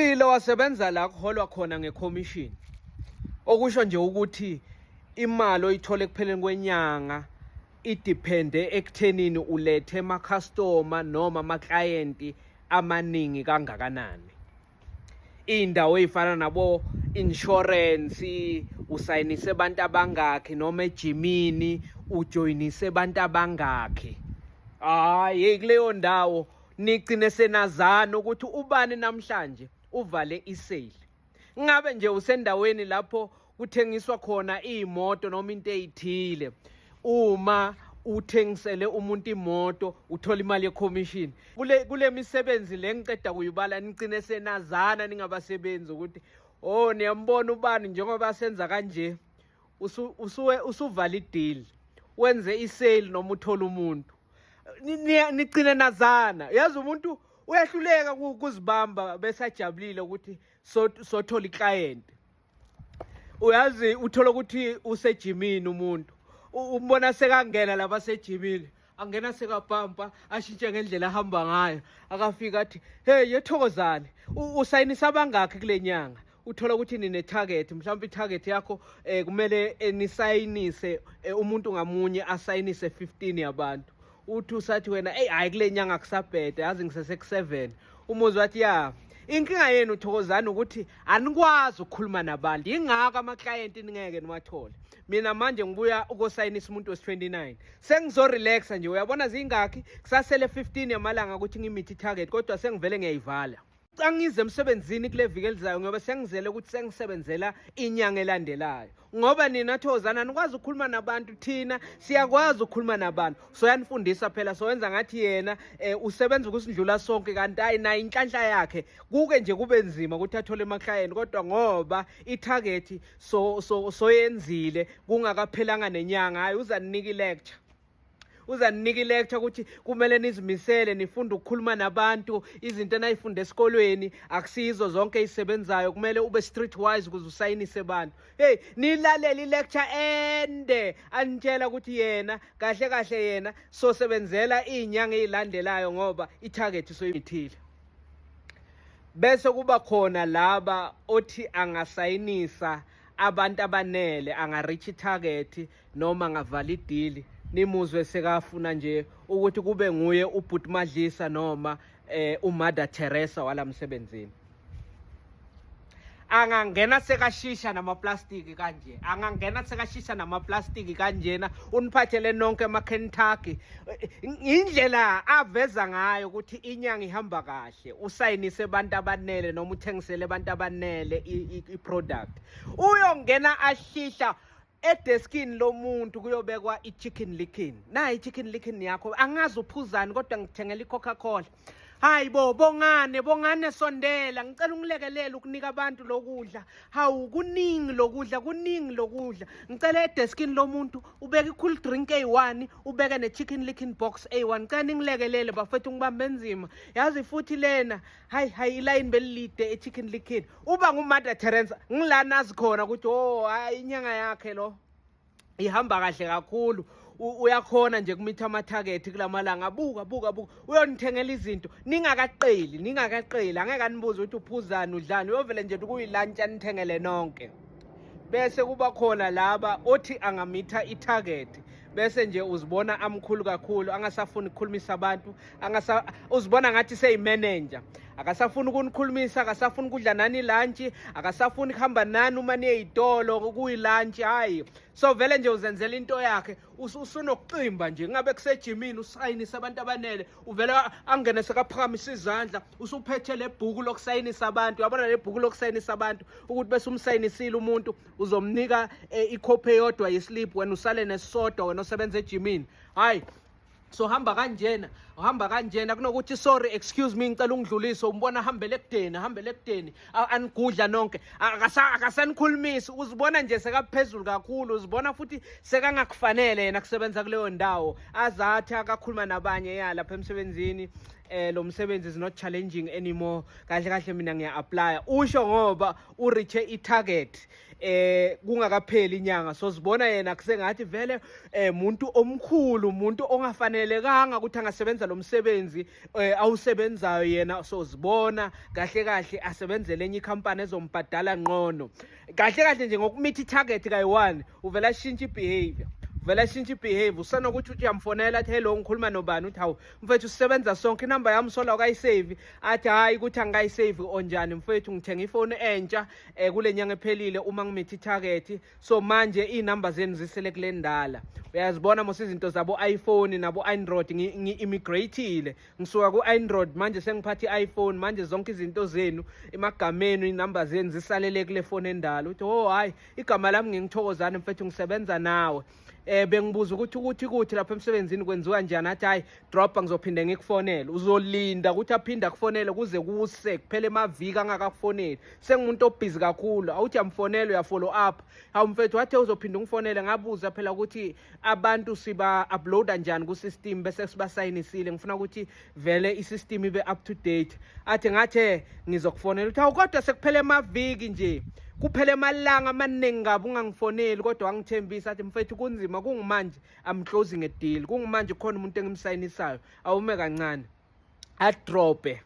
Ushilo wasebenza la kuholwa khona ngekhomishini. Okusho nje ukuthi imali oyithola ekupheleni kwenyanga idepende ekuthenini ulethe ama-customer noma amaklayenti amaningi kangakanani. Iy'ndawo ey'fana nabo insurance, usayinise abantu abangakhi noma ejimini ujoyinise abantu abangakhi. Hhayi, hey kuleyo ndawo nigcine senazana ukuthi ubani namhlanje uvale isale. Ngabe nje usendaweni lapho kuthengiswa khona iy'moto noma into ey'thile, uma uthengisele umuntu imoto uthola imali yekhomishini. Kule misebenzi le ngiceda kuyibala nigcine senazana ningabasebenzi ukuthi oh niyambona ubani njengoba senza kanje, usuvala i-deal, wenze i-sale noma uthola umuntu. Nigcine nazana. Yazi umuntu uyahluleka ukuzibamba bese ajabulile ukuthi sothola i-client. Uyazi uthola ukuthi usejimini umuntu, umbona sekangena lapha sejimini, angena sekabhampa, ashintshe ngendlela ahamba ngayo, akafika athi hey yethokozane, usayinisa abangakhi kule nyanga? Uthola ukuthi nine target, mhlawumbe i-target yakho kumele nisayinise umuntu ngamunye asayinise 15 yabantu. Uthi usathi wena hey hayi kule nyanga kusabheda, yazi ngisese ku-7. Umuzi wathi ya inkinga yenu Thokozani ukuthi anikwazi ukukhuluma nabantu, yingakho amaklayenti ningeke niwathole. Mina manje ngibuya ukosayinisa umuntu wesi-29, sengizorelaxa nje. Uyabona zingakhi? Kusasele 15 yamalanga ukuthi ngimithi i-target, kodwa sengivele ngiyayivala. Angize emsebenzini kule viki elizayo ngoba sengizele ukuthi sengisebenzela inyanga elandelayo. Ngoba nina Thokozani anikwazi ukukhuluma nabantu, thina siyakwazi ukukhuluma nabantu. Soyanifundisa phela, sowenza ngathi yena usebenza ukusindlula sonke, kanti hayi naye inhlanhla yakhe kuke nje kube nzima ukuthi athole emaklayeni, kodwa ngoba i-target soyenzile kungakaphelanga nenyanga, hayi uzaninika i-lecture. Uzaninika i-lecture ukuthi kumele nizimisele, nifunde ukukhuluma nabantu, izinto enayifunda esikolweni akusizo zonke ezisebenzayo, kumele ube street wise ukuze usayinise abantu. Hey, nilalele i-lecture ende anitshela ukuthi yena kahle kahle yena sosebenzela iy'nyanga ey'landelayo ngoba i-target soyimithile. Bese kuba khona laba othi angasayinisa abantu abanele, anga-reach i-target noma angavala idili, nimuzwe sekafuna nje ukuthi kube nguye uBhuti Madlisa noma uMother Teresa wala msebenzini. Angangena sekashisha namaplastiki kanje, angangena sekashisha namaplastiki kanjena, uniphathele nonke emaKentucky. Indlela aveza ngayo ukuthi inyanga ihamba kahle, usayinise abantu abanele noma uthengisele abantu abanele i-product. Uyongena ahlihla edeskini lomuntu, kuyobekwa i-Chicken Licken. Nayi i-Chicken Licken yakho, angazi uphuzani kodwa ngithengela i-Coca-Cola. Hayi bo, Bongane, Bongane sondela, ngicela ungilekelele ukunika abantu lokudla. Hawu, kuningi lokudla, kuningi lokudla. Ngicela edeskini lomuntu ubeke i-cool drink eyi-1, ubeke ne-Chicken Licken box eyi-1. Ngicela ningilekelele bafethu, ngibambe nzima. Yazi futhi lena, hayi hayi ilayini belilide e-Chicken Licken. Uba nguMother Teresa, ngilana azi khona ukuthi oh hayi inyanga yakhe lo ihamba kahle kakhulu. Uyakhona nje kumitha ama-target kulamalanga. Buka buka buka, uyonithengela izinto ningakaqeli, ningakaqeli, angeke anibuze ukuthi uphuzani udlani, uyovele nje kuyi-lunch anithengele nonke. Bese kuba khona laba othi angamitha i-target bese nje uzibona amkhulu kakhulu, angasafuni ukukhulumisa abantu, uzibona ngathi seyimanager, akasafuni ukunikhulumisa, akasafuni ukudla nani lunch, akasafuni kuhamba nani uma niye ey'tolo kuyi-lunch. Hhayi, so vele nje uzenzela into yakhe, usunokuximba nje. Ngabe kusejimini usayinisa abantu abanele, uvele angene sekaphakamisa izandla, usuphethe le bhuku lokusayinisa abantu. Uyabona le bhuku lokusayinisa abantu ukuthi bese umsayinisile umuntu, uzomnika ikhophi eyodwa yeslip, wena usale nesisodwa, wena osebenza ejimini. Hhayi, so hamba kanjena, uhamba kanjena, kunokuthi sorry, excuse me, ngicela ungidlulise, umbona ahambele ekudeni, ahambele ekudeni, anigudla nonke, akasanikhulumisi, uzibona nje sekaphezulu kakhulu, uzibona futhi sekangakufanele yena kusebenza kuleyo ndawo, azathi akakhuluma nabanye ya lapha emsebenzini. Lo msebenzi is not challenging anymore. Kahle kahle mina ngiya-applya." Usho ngoba ureache i-target kungakapheli inyanga. So sibona yena kusengathi vele umuntu omkhulu, umuntu ongafanelekanga ukuthi angasebenza lo msebenzi awusebenzayo yena. So sibona kahle kahle asebenzele enye ikhampani ezombhadala ngqono. Kahle kahle nje ngokumeeta i-target kayi-one, uvela ashintshe i-behavior, vele ashintshe i-behavior. Usanokuthi uthi uyamfonela, athi, "Hello, ngikhuluma nobani?" Uthi, "Hawu mfethu, sisebenza sonke, inamba yami sola awukayisave." Athi, "Hayi, ukuthi angikayisave onjani mfethu? Ngithenga ifoni entsha kule nyanga ephelile uma ngimeeta i-target, so manje iy'namba zenu zisele kule ndala. Uyazibona mos izinto zabo-iPhone nabo-Android, ngi-immigrate-ile, ngisuka ku-Android, manje sengiphatha i-iPhone. Manje zonke izinto zenu, emagameni, iy'namba zenu zisalele kule foni endala." Uthi, "Oh hhayi, igama lami nginguThokozane mfethu, ngisebenza nawe. Bengibuza ukuthi lapha emsebenzini kwenziwa njani." Athi, "Hayi, dropa, ngizophinde ngikufonele." Uzolinda ukuthi aphinde akufonele kuze kuse kuphele emaviki angakakufoneli. Sengumuntu obhizi kakhulu. Awuthi uyamfonela, uyafollow up, "Hawu mfethu, wathe uzophinde ungifonele. Ngabuza phela ukuthi abantu siba-uploada njani ku-system bese sibasayinisile. Ngifuna ukuthi vele i-system ibe up to date." Athi, "Ngathe ngizokufonela." Uthi, "Hawu, kodwa sekuphele emaviki nje, kuphele emalanga amaningi kabi ungangifoneli, kodwa wangithembisa." Athi, "Mfethu, kunzima, kungimanje I'm closing a deal, kungimanje khona umuntu engimsayinisayo, awume kancane." Adrope.